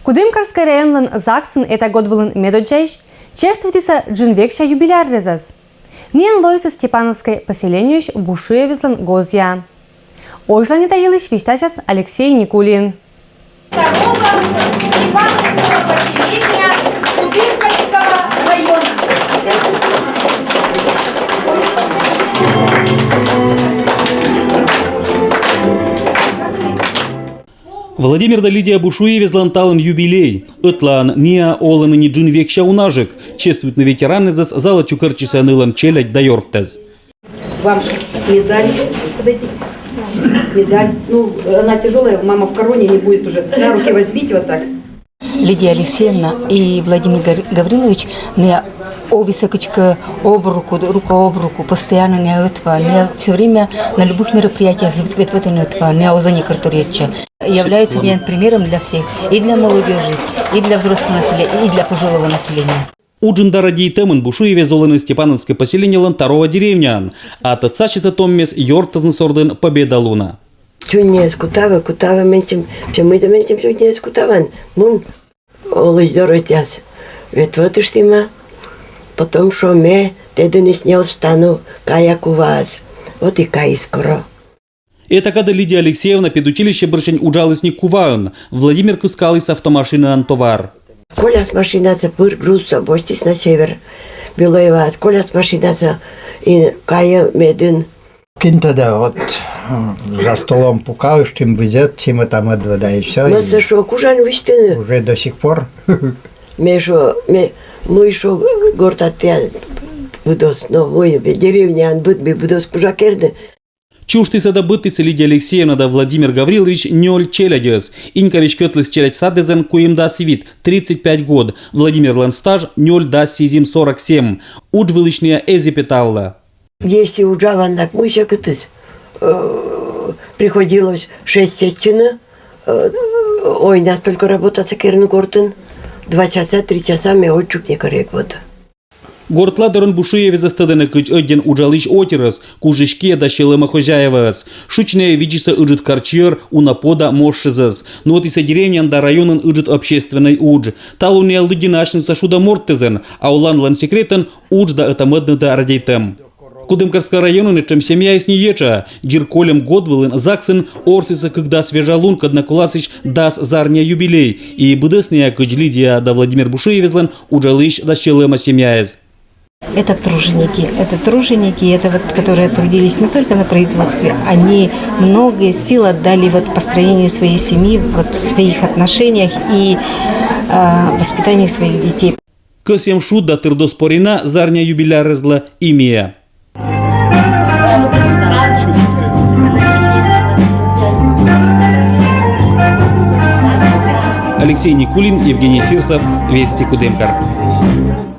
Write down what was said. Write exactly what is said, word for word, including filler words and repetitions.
Кудымкарскӧй районлӧн ЗАГС-ын эта год вылын медоддзаысь чествуйтісӧ джын векся юбиляррезӧс. Миян лоисӧ Степановскӧй поселениеысь Бушуевезлӧн гозъя. Озьланята йылысь висьтасяс Алексей Никулин. Дорога Степановского поселения Кудымкарского района. Владимир да Лидия Бушуевезлӧн талун юбилей. Ӧтлаын ныа олӧны ни джын векся унажык. Чествуйтны ветераннэзӧс залӧ чукӧртчисӧ нылӧн челядь да ёртъяс. Вам медаль. Подойдите. Медаль. Ну, она тяжелая, мама в короне, не будет уже. На руки возьмите вот так. Лидия Алексеевна и Владимир Гаврилович, ныа овисӧ кыдзкӧ об руку, рука об руку, постоянно ныа ӧтвӧ, ныа всё время на любых мероприятиях ветлӧны ӧтвӧ, ныа оз некор торйӧдчы. Являются миян примером для всех, и для молодёжи, и для взрослого населения, и для пожилого населения. Уджын да радейтӧмын Бушуевез олӧны Степановскӧй поселениелӧн Тарова деревняын, а тӧдса сетӧ томмес ёртӧзыс ордын Победа лунӧ. Чуньяс кутавӧ, кутавӧ менсьым, чӧмыда менсьым чуньяс кутавӧн. Мун олысь дорӧтяс ветлӧдыштіма, потом шуӧ, ме тӧдӧныс не оз шуны, кая куваӧс. Вот и кайис скоро. Эта кадӧ Лидия Алексеевна педучилище бӧрсянь уджаліс ни куваын. Владимир кыскаліс автомашинаӧн товар. Коляс машинасӧ пыр грузсӧ босьтіс на север Белоеваӧс. Коляс машинасӧ и кайӧ медым. Кин тӧдӧ, вот, м, за столом пукалыштім, бызьӧдчим, а там ӧдвӧ да и всё. Ме шуа, кужан висьтыны. Уже до сих пор. Ме шуа, ме, мый шуа, гортад тіян быдӧс, но мый, деревняын быд, быдӧс кужа керны. Чужтісӧ да быдтісӧ Лидия Алексеевна да Владимир Гаврилович нёль челядьӧс. Инькавидз кӧтліс челядь садъясӧн куимдас вит, тридцать пять год. Владимирлӧн стаж нёль дас сизим, сорок семь. Удж вылысь ныа эз и петавлы. Если уджалан, так мый сьӧкыдыс. Э, приходилось шесть сестчыны, э, ойнас только работасӧ керны гортын. Два часа, три часа ме отчук не корек вот. Гортладорын Бушуевезӧс тӧдӧны кыдз ӧдйӧн уджалысь отирӧс, кужысь киӧ да сьӧлӧма хозяеваӧс. Шуч ныа видзисӧ ыджыд карчиӧр, уна пода мошсьыс. Нуӧдісӧ деревняын да районын ыджыд общественнӧй удж. Талун ныа лыддьӧны асьнысӧ шуда мортӧзӧн, а оланлӧн секретӧн удж да ӧта-мӧдныда радейтӧм. Кудымкарскӧй районын этшӧм семьяыс ни етша. Дзир кольӧм год вылын ЗАГС-ын орсісӧ кыкдас вежа лун, кодкӧд коласьӧ дас зарня юбилей. И быдӧс ныа, кыдз Лидия да Владимир Бушуевезлӧн, уджалысь да сьӧлӧма семьяыс. Это труженики, это труженики, это вот, которые трудились не только на производстве, они многие сил отдали вот построению своей семьи, вот в своих отношениях и э, воспитании своих детей. Кӧсйӧм шуда тырдӧс порина зарня юбиляррезлӧ и миӧ. Алексей Никулин, Евгений Фирсов, Вести, Кудымкар.